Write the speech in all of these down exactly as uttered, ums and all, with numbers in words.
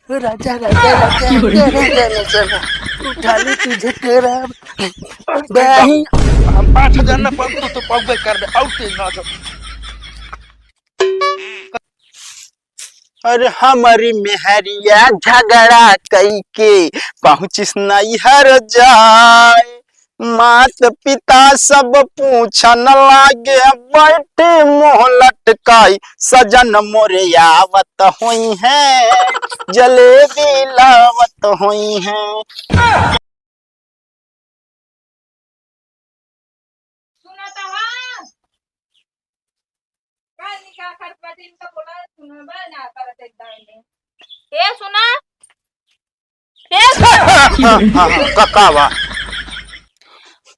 राजा, राजा, राजा, तेरे गाना सुना, उठा ले तुझे तेरा। नहीं। हम पाँच हजार ना पाऊँ तो, तो पाऊँ भाई कर दे, और तेज ना हो। अरे हमरी मेहरिया झगड़ा कइके पहुँचिस नैहर जाए। मात पिता सब पूछन लागे, बैठे मुँह लटकाई, सजन मोरे आवत होइहैं, जलेबी लावत होइहैं। सुना तो हाँ। का निकाह खर्च बाटे, इनका बोला, सुनबा ना करत एक दाई में। ए, सुना। ए, सुना। हाँ, हाँ, हाँ, का, का बा?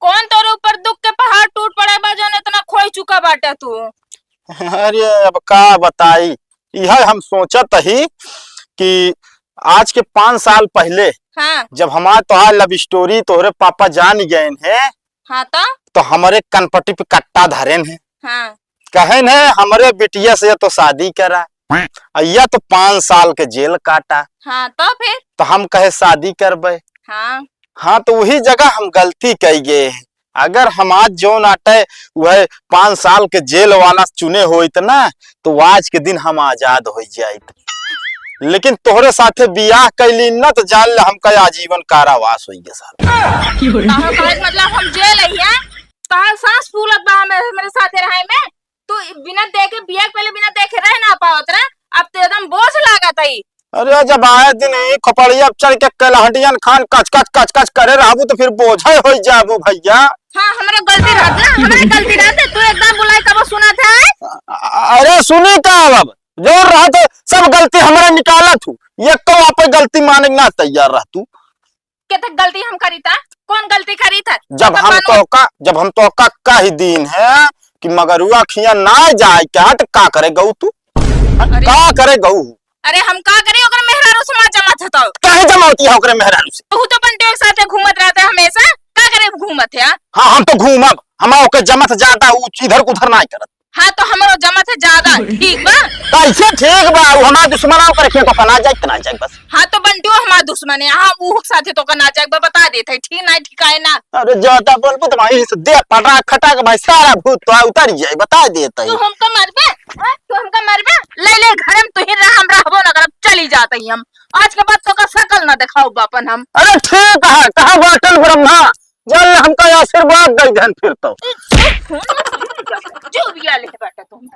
कौन तोरे ऊपर दुख के पहाड़ टूट पड़े बा, जौन इतना खोई चुका बाटे तू? अरे, अब का बताई, इहे हम सोचत ही कि आज के पाँच साल पहिले हाँ। जब हमार तोहार love story तोहरे पापा जान गएन हैं, हाँ तो? तो हमरे कनपटी पे कट्टा धरेन हैं। हाँ। कहेन है, "हमरे बिटिया से तो शादी करा।" आ या तो पाँच साल के जेल काटा। हाँ, तो फिर? तो हम कहे, "शादी करबे।" हाँ। हाँ, तो वही जगह हम गलती कई गए हैं। अगर हम आज जौन आटे वह पाँच साल के जेल वाला चुने होइत ना, तो आज के दिन हम आजाद हो जाइत। लेकिन तोहरे साथे बियाह कैली ना, तो जान ले हमका आजीवन कारावास होई गया साहब। तोहर कहै के मतलब हम जेल ही हैं? तोहर सांस फूलत बा हमें, हमरे साथे रहे में। तू बिना देखे, बियाह के पहले बिना देखे रह ना पावत रहे, अब तो एकदम बोझ लागत है। अरे जब आए दिन ही खोपड़िया पे चढ़ के कलहटियन खान कच कच कच कच करे रहबू तो फिर बोझे हो जाबू भैया। हाँ, हमरा गलती रहत ना, हमरा गलती रहत, तू एकदम बुलाई कब सुनत है? अ-, अरे सुनी का अब, जो रहत सब गलती हमरा निकालत हूँ, ये को आप गलती माने के ना तैयार रह तू। केतक गलती हम करी था? कौन गलती करी था? जब हम तोका, जब हम तोका कह दीन है कि मगरुआ खिया ना जाए क्या, तो का करे गऊ तू? अरे। का करे गऊ? अरे हम का करी, ओकर मेहरारू से मार जमात है तो। काहे जमावती है ओकरे मेहरारू से? तू तो बंटियों के साथे घूमत रहता है हमेशा, का करे घूमत है? हाँ, हम तो घूमब, हम ओके जमत ज्यादा, उ इधर उधर ना करत। हाँ, तो हमरो जमत है ज्यादा, ठीक बा? कैसे ठीक बा? उ हमार दुश्मन, ओकर खेत ओकर ना जाए, ना जाए बस। हाँ, तो बंटियो हमार दुश्मन है, हाँ, उ साथे तो ओकर ना जाए बा, बता देत है, ठीक ना, ठीक है ना? अरे ज्यादा बोलबू तो भाई से दे पटा खटा के भाई सारा भूत तो उतर जाए, बता देत है। तू हमका मारबे? हाँ, तू हमका मारबे? ले ले, घर में तू ही रह, हम रहबो ना करब, चली जात ही हम। आज के बाद तो का शकल ना दिखाओ बापन हम। अरे ठीक है, कहाँ बाटन ब्रह्मा? जल हमका आशीर्वाद दे देन फिर तो। जो भी आले है बाटा तुम।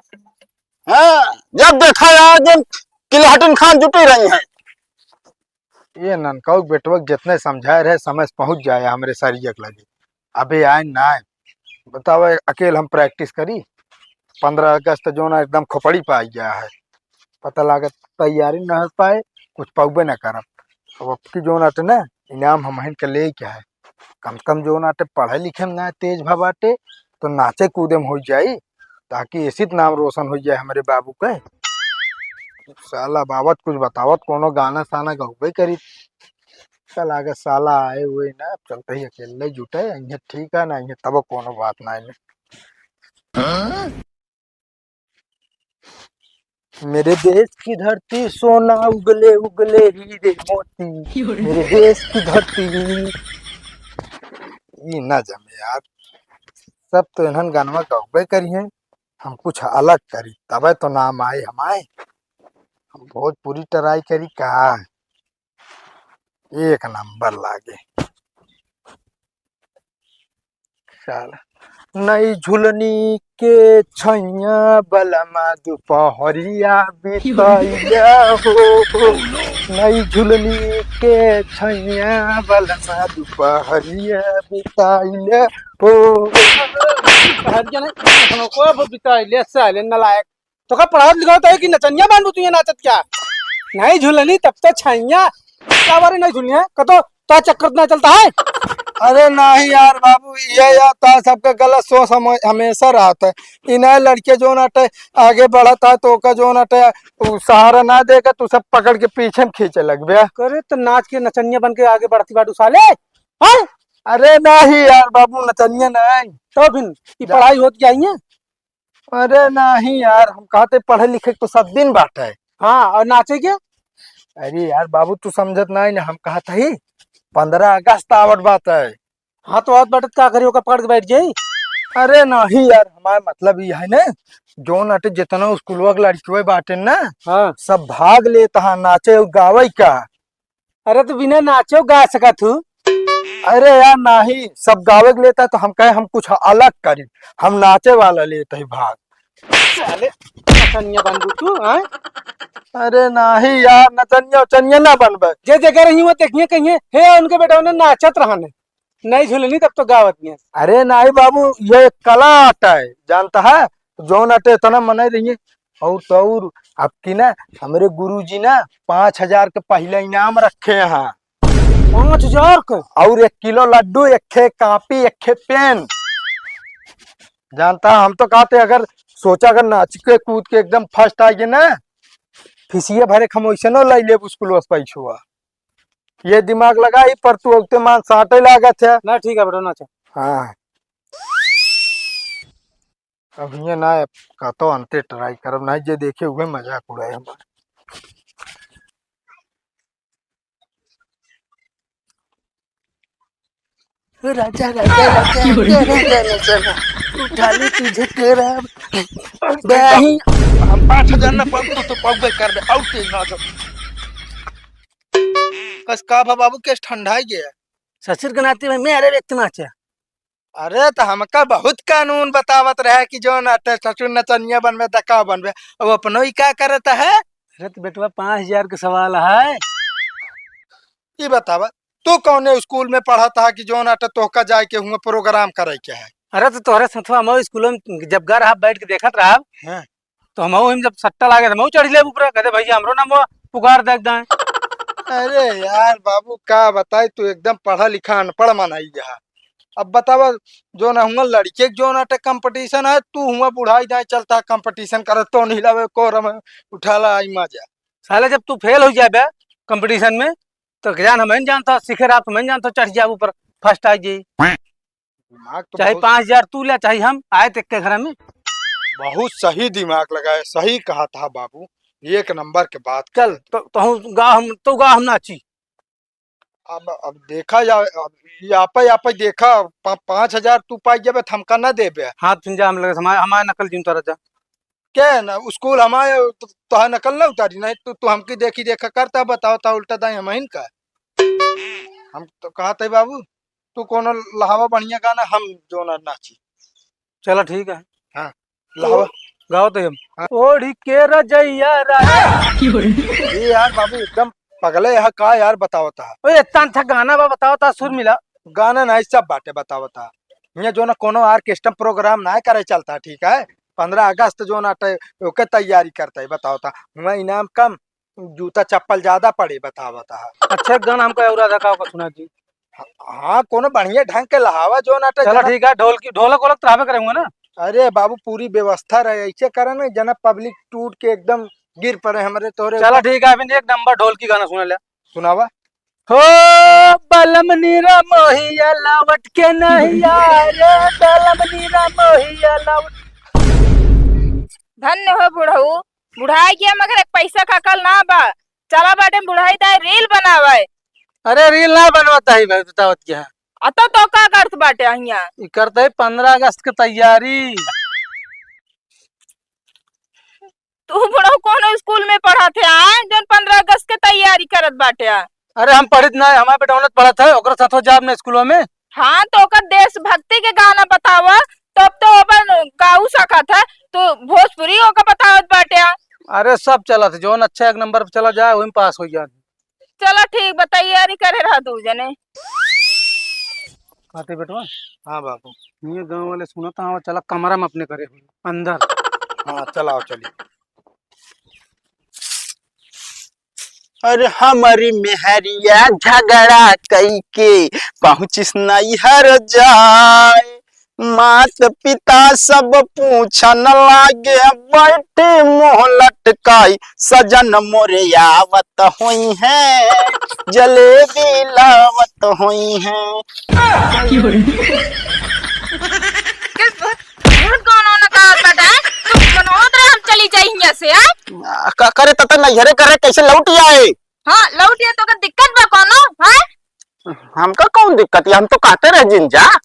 हाँ, जब देखा यार, जब किलहटिन खान जुटी रही है। ये ननकाऊ बेटवा के जितने समझाए रहे, समझ पहुँच जाए हमरे सरिया के लगे। अबे आए ना आए, बताओ, अकेल हम practice करी? पन्द्रह अगस्त जो ना एकदम खोपड़ी पे आ गया है, पता लागत तैयारी ना हो पाए, कुछ पौबे ना करब। अब अबकी जो ना ना इनाम हम हिन के ले के है, कम से कम जो ना पढ़े लिखे में ना तेज भा बाटे, तो नाचे कूदे में हो जाई, ताकि ऐसी तो नाम रोशन हो जाए हमरे बाबू के। साला बाबत कुछ बतावत कोनो गाना साना गौबे करी। चल आगे साला आए हुए ना, चलते ही अकेले जुटे, इन्हें ठीक है ना, इन्हें तब कोनो बात ना है। मेरे देश की धरती सोना उगले उगले हीरे मोती, मेरे देश की धरती। ई ना जमे यार, सब तो इन्हन गानवा गौबे करी हैं, हम कुछ अलग करी तबे तो नाम आए हमारे। हम भोजपुरी try करी का, एक नंबर लागे। साला। नई झुलनी के छैया बलमा दुपहरिया बितैया हो। नई झुलनी के छैया बलमा दुपहरिया बितैया हो। हट जा नहीं, को बितैले साले नलायक। तोका पढ़ावत लिखावत है कि नचनिया बांधू तू ये नाचत क्या? नहीं झुलनी तब तो छैया। का बारे नहीं झुलनी है? कतो तो चक्कर ना चलता है? अरे नहीं यार बाबू, ये यार तो सबका गलत सोच हम, हमेशा रहता है। इन्हें लड़के जो नाटे आगे बढ़ता है तो ओका जो नाटे उ सहारा ना देगा, तू सब पकड़ के पीछे में खींचे लगबे। करे तो नाच के नचनिया बन के आगे बढ़ती बाटू साले। हाँ? अरे नहीं यार बाबू, नचनिया नहीं। तो फिर ई जा। पढ़ाई होत क्या है? अरे नहीं यार, हम कहते पढ़े लिखे के तो सब दिन बाटे। हाँ, और नाचे के? अरे यार बाबू, तू समझत नाहीं ना, हम कहत हई, पन्द्रह अगस्त आवत बाटे। हाँ, तो आवत बाटे, का करी, ओका पकड़ के बैठ जाई? अरे नहीं यार, हमार मतलब ई है ना, जौन अटे जितना स्कूलवा के लड़कियों बाटे ना, हाँ। सब भाग लेत हा नाचे और गावे का। अरे, तू बिना नाचो गा सकत हू। अरे यार, नाही, सब गावे के लेता तो हम कहे हम कुछ अलग करी, हम नाचे वाला लेत ही भाग। साले, नचनिया बनबू तू, हाँ? अरे नाही यार, नचनिया उचनिया ना बनबे। जे जगह रही वो देखिए कहिए, "हे, उनके बेटा उन्हें नाचत रहने, नहीं झूलनी तब तो गावत नहीं।" अरे नाही बाबू, ये एक कला आता है, जानता है? जौन अटे इतना मनई रहिए, और तो और, अब की ना, हमरे गुरुजी ना पाँच हजार के पहला इनाम रखे हैं। पाँच हजार के? और एक किलो लड्डू, एक खे कापी, एक खे पेन। जानता, हम तो कहते, अगर सोचा, अगर नाच के कूद के एकदम first आ गए ना, फीसिए भरे के हम वैसनो लाई लेब स्कूल से पैसवा। ये दिमाग लगाई, पर तू उगते मान साटे लागत है। ना, ठीक है बेटा, ना चल। हाँ। अब हियाँ ना, अब का तो अंते try करब, ना जे देखे उहे मजाक उड़ाए हमार। राजा, राजा, राजा, तेरे जाने चला, उठा ले तुझे तेरा। हम पाँच हजार ना पाऊँ तो, तो पाऊँ बेकार बे, आउट तेज ना हो। कस का भा बाबू, केस ठंडा ही गया। ससुर के नाते में मैं अरे व्यक्ति नाचे। अरे, त हमका बहुत कानून बतावत रहे कि जौन अटे ससुर नचनिया बनबे त का बनबे, अब अपनो ही का करत है? अरे, त बेटवा, पाँच हजार के सवाल है। ई बतावा, तू कौने स्कूल में पढ़त हा कि जौन अटे तोहका जाए के हुआ प्रोग्राम करे के है? अरे, त तोहरे सथवा हम स्कूल में जब गा रहा, बैठ के देखत रहा, हाँ। तो हमहू हम जब सट्टा लागे, हमहू चढ़ लेब ऊपर, कहते, "भैया, हमरो नाम पुकार दे एक दाएं।" अरे यार बाबू, का बताई, तू एकदम पढ़ा लिखा अनपढ़ मनई है। अब बतावा, जौन हुआ लड़के के जौन अटे competition है, तू हुआ बुढ़ाई दाएं चलता competition करत, तो नहीं लावे कोरम उठा ला आई मजा। साले, जब तू फेल हो जाबे competition में, तो जान हम नहीं जानता, सीखे रात में नहीं जानता, चढ़ जाब ऊपर, first आ जाई। दिमाग तो चाहे बहुत पाँच हजार तू ले, चाहे हम आए तेरे घर में। बहुत सही दिमाग लगाए, सही कहा था बाबू, एक नंबर के बात चल, कहे। तो, तो गा हम, तो गा हम नाची। अब, अब देखा जाए, अब ये आपे, आपे देखा, पा-, पाँच हजार तू पाई जाबे, तो हमका ना देबे। हाँ, तुम जा, हम लगे, हमारे, हमारे नकल जिन तोरा जा। के ना, स्कूल हमारे, तो, तोहार नकल ना उतारी, नहीं तो तू हमकी देखी देखा करता, बताओ, ता उल्टा दाई हमहिन का। हम तो कहत है बाबू, तू कोनो लहावा बढ़िया गाना, हम जौन नाची। चला ठीक है। हाँ, लहावा। गाओ तो हम। हाँ। ओढ़ी के रजैया राजा। ये यार बाबू एकदम पगले है का यार, बतावता। ओए, इतना अच्छा गाना बा, बतावता, सुर मिला। गाना नहीं, सब बाटे बतावता। हियाँ जौन कोनो orchestra program ना करे चलता, ठीक है? पन्द्रह अगस्त जौन आटे, ओके तैयारी करता है, बतावता। हुआ इनाम कम, जूता चप्पल ज्यादा पड़े, बतावत हा। अच्छा, एक गाना हमका और आधा का, का सुना दी। हाँ, हाँ, कोनो बढ़िया ढंग के लहावा जो ना, चला जना ठीक है, ढोलकी, ढोलक वोलक तो रहबे करे हुआ ना। अरे बाबू, पूरी व्यवस्था रहे, ऐसे करे ना, जना public टूट के एकदम गिर पड़े हमरे तोरे चला ऊपर। ठीक है, अभी एक नंबर ढोलकी गाना सुना ले। सुनावा। हो बलम नीरा मोहिया लावट के नहीं यार, बलम नीरा मोहिया लावट। धन्य हो बुढ़ऊ, बुढ़ाई गया मगर एक पैसा का अकल ना बा। चला बाटे बुढ़ाई दाई reel बनावे। अरे reel ना बनवाता ही भाई, बतावत क्या है? अतो तो का करत बाटे हियां? ई करते ही पन्द्रह अगस्त के तैयारी। तू बुढ़ऊ कौन स्कूल में पढ़त है, आए, जौन पन्द्रह अगस्त के तैयारी करत बाटे? अरे हम पढ़ित ना, हमारे बेटा उन्नत पढ़त है, ओकरा साथ हो जाब ना स्कूलों में। हाँ, तो ओकर देशभक्ति के गाना बतावा, तब तो ओपन गाऊ सकत है। तो भोजपुरी ओका बतावत बाटे। अरे सब चलत, जौन अच्छा एक नंबर पे चला जाए, वही में पास हो जाए। चला ठीक बा, तैयारी करे रहा दू जने। काटे बेटवा? हाँ बाबू। ये गांव वाले सुनत हवा, चला कमरा में अपने करे हुए, अंदर। हाँ, चलाओ, चली। अरे हमरी मेहरिया झगड़ा कइके पहुँचिस नैहर जाए, मात पिता सब पूछन लागे, बैठी मुँह लटकाई, सजन मोरे आवत होइहैं, जलेबी लावत होइहैं। किस बहुत, बहुत गाना ना गावत बाटे, हैं? तू बनावत रहे, हम चली जाई हियां से, हैं? आ, का करे तता नैहरे करे, कैसे लौट आए? हाँ, लौट ये तो का दिक्कत बा कोनो, हैं? हमका कौन दिक्कत है? हम तो कहते रहे जिन जा। हाँ?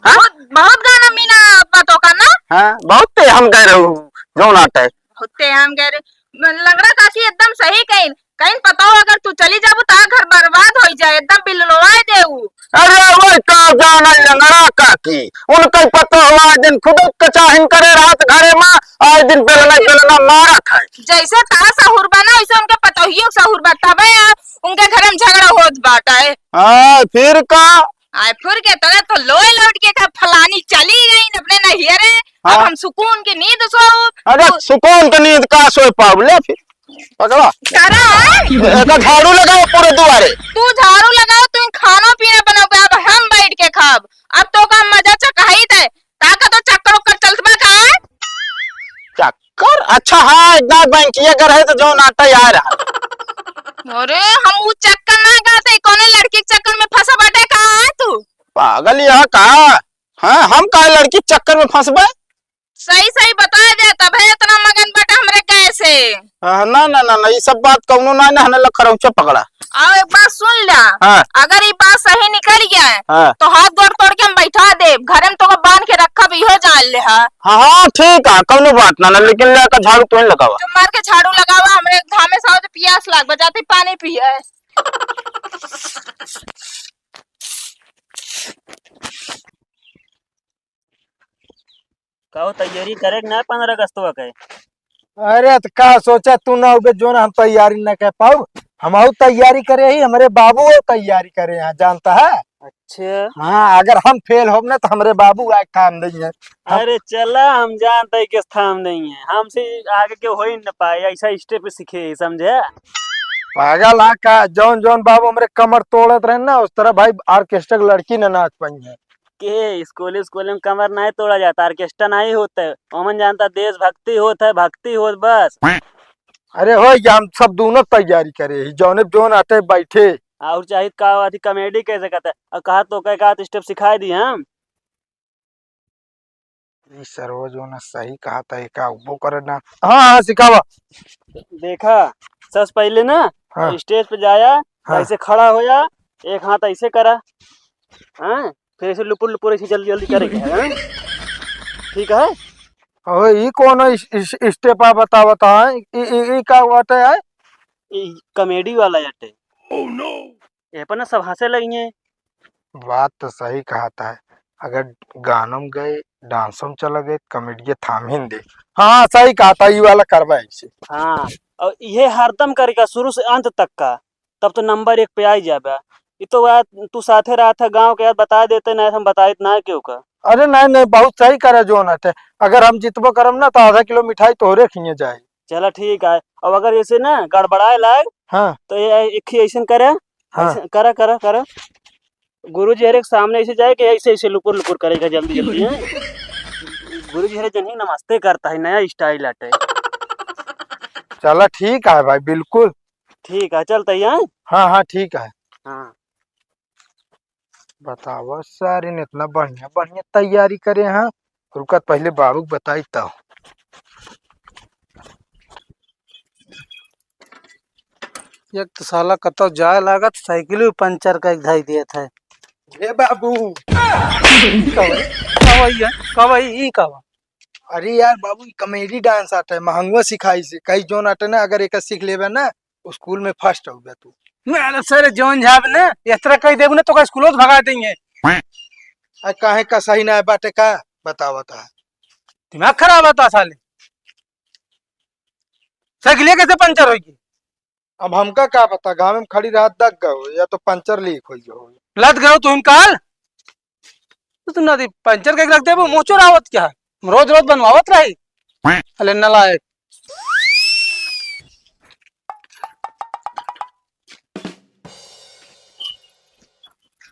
बहुत, बहुत गाना मीना बा तो का ना? हाँ, बहुत ते हम गए रहू, जौन आटे। बहुत ते हम गए रहे। लंगड़ा काकी एकदम सही कहिन। कहीं पता हो, अगर तू चली जाबू, तो घर बर्बाद हो जाए, एकदम बिलवाए देऊ। अरे, वो का जाना लंगड़ा काकी, उनका ही पता हुआ, दिन खुद कचाहिन करे रात घरे में, आए दिन बेलना, बेलना मारत है। जैसे तारा सहूर बा ना, वैसे उनके पतोहियो सहूर बा, तबे आ, उनके घर में झगड़ा होत बाटा है। हाँ, फिर का? आए, फिर के तोरे तो लोए लौट के का फलानी चली गई अपने नैहरे, अब हाँ। हम सुकून की नींद सोऊ। अरे, तू सुकून की नींद का सोए पाऊ, ले फिर। पकड़ा। करा है? एका झाड़ू लगाओ पूरे दुआरे। तू झाड़ू लगाओ, तू खानो पीना बनाओ, अब हम बैठ के खाब। अब तो का मजा चकाई दे, ताका तो चक्कर उक्कर चलत बा का? चक्कर? अच्छा, हाँ, एक बार बैंकिया कर है तो जौन आटा यार है। अरे, हम उ चक्कर ना गाते, कौने लड़की के चक्कर में फंसा बाटे का है तू? पागल यह का? हाँ, हम का लड़की के चक्कर में फंसबे? सही सही बता दे, तबे इतना मगन बटा हमरे कैसे? हाँ, ना, ना, ना, ना, ये सब बात कौनो ना, ना, हने लखरौचा पकड़ा। आओ, एक बात सुन ला। हाँ। अगर ये बात सही निकल गया है, हाँ। तो हाथ गोड़ तोड़ के हम बैठा देब, घरे में तोका बांध के रखब, इहो जान ले हा। हाँ, हाँ, ठीक है, कौनो बात ना, ना, लेकिन ले का झाड़ू तू ही लगावा। जो मार के झाड़ू लगावा, हमरे घामे से आओ तो पियास लाग बा, जाते पानी पिए। का हो, तैयारी करे के ना पन्द्रह अगस्त के? अरे, त का सोचा तू ना उबे, जो ना हम तैयारी ना कर पाऊ। हम आऊ तैयारी करे ही, हमरे बाबू वो तैयारी करे यहाँ, जानता है? अच्छा। हाँ, अगर हम फेल होब ना, तो हमरे बाबू आए काम नहीं है। हम अरे चला, हम जानते हैं किस थाम नहीं है, हमसे आगे के हो ही न पाए, ऐसा स्टेप सीखे, समझे? पागल है का? जौन जौन बाबू हमरे कमर तोड़त रहे ना, उस तरह भाई ऑर्केस्ट्रा के लड़की न नाच पाई है। के स्कूल, स्कूल में कमर नहीं तोड़ा जाता, ऑर्केस्ट्रा नहीं होता है। ओमन जानता देशभक्ति होत है, भक्ति होत बस। अरे हो गया, हम सब दोनों तैयारी करे ही, जौने जौन आटे बैठे। और चाहिए का अथी कॉमेडी कह सकत है, और कहा तो कह का स्टेप सिखाई दी हम। ई सरवा जौन सही कहा था, एका उबो करे ना। हाँ, हाँ, सिखावा। देखा, सबसे पहले ना हाँ। स्टेज पे जाया, हाँ। ऐसे खड़ा होया, एक हाथ ऐसे करा, हाँ, फिर ऐसे लुपुर लुपुर ऐसे जल्दी जल्दी करेंगे, हाँ? ठीक है? ओए, ई कौन इस, इस, स्टेप आ बतावत है? ई, ई, ई का बात है? ई कॉमेडी वाला आटे। Oh no! ए पर ना सब हंसे लगी हैं। बात तो सही कहा था, अगर गानों में गए, डांसों में चला गए, कॉमेडिया थाम ही न दे। हाँ, सही कहा था, ई वाला करवा ऐसे। हाँ, और ये हरदम करेगा शुरू से अंत तक का, तब तो नंबर एक पे आ ही जाबे। ये तो यार, तू साथे रहा था गाँव के, यार बता देते, नहीं हम बताइत ना क्यों का। अरे नहीं, नहीं, बहुत सही करे जो ना थे। अगर हम जितबो करम ना, तो आधा किलो मिठाई तोहरे खिए जाए। चला ठीक है, अब अगर ऐसे ना गड़बड़ाए लाग, हाँ। तो ये एक ही ऐसन करे, हाँ। ऐसे करा, करा, करा। गुरुजी हरे के सामने ऐसे जाए कि ऐसे, ऐसे लुकुर, लुकुर करेगा जल्दी, जल्दी, हैं? गुरुजी हरे जन ही नमस्ते करता है, नया स्टाइल आटे। चला ठीक है भाई, बिल्कुल। ठीक है, चलते हैं, हैं? हाँ, हाँ, ठीक है। हाँ। बतावा, सारे ने इतना बढ़िया, बढ़िया तैयारी करे हैं। रुका, पहले बाबू के बताई तो। एक तो साला कतौ जाए लागत, साइकिल भी पंचर कइ धइ देत है। हे बाबू। कवई, कवई है, कवई, ई कवा? अरे यार बाबू, ई कॉमेडी डांस आटे, महंगुआ सिखाई से। कहीं जोन आटे ना, अगर एक सीख लेबे ना, स्कूल में फर्स्ट होबे तू। मैं सारे जोन जाब ना, इस तरह कह देबू ना, तो का स्कूलों से भगा देंगे। आ, काहे का सही ना बाटे का? बतावा ता। दिमाग खराब होता साले। साइकिल कैसे पंचर होगी? अब हमका का पता, गाँव में खड़ी रहत दग गयो या तो पंचर लीक हो गयो। लद गयो तू इनकाल। तो तू ना दी पंचर के रख देबो, मुँह चोरावत क्या है? रोज रोज बनवावत रही। अले नलायक।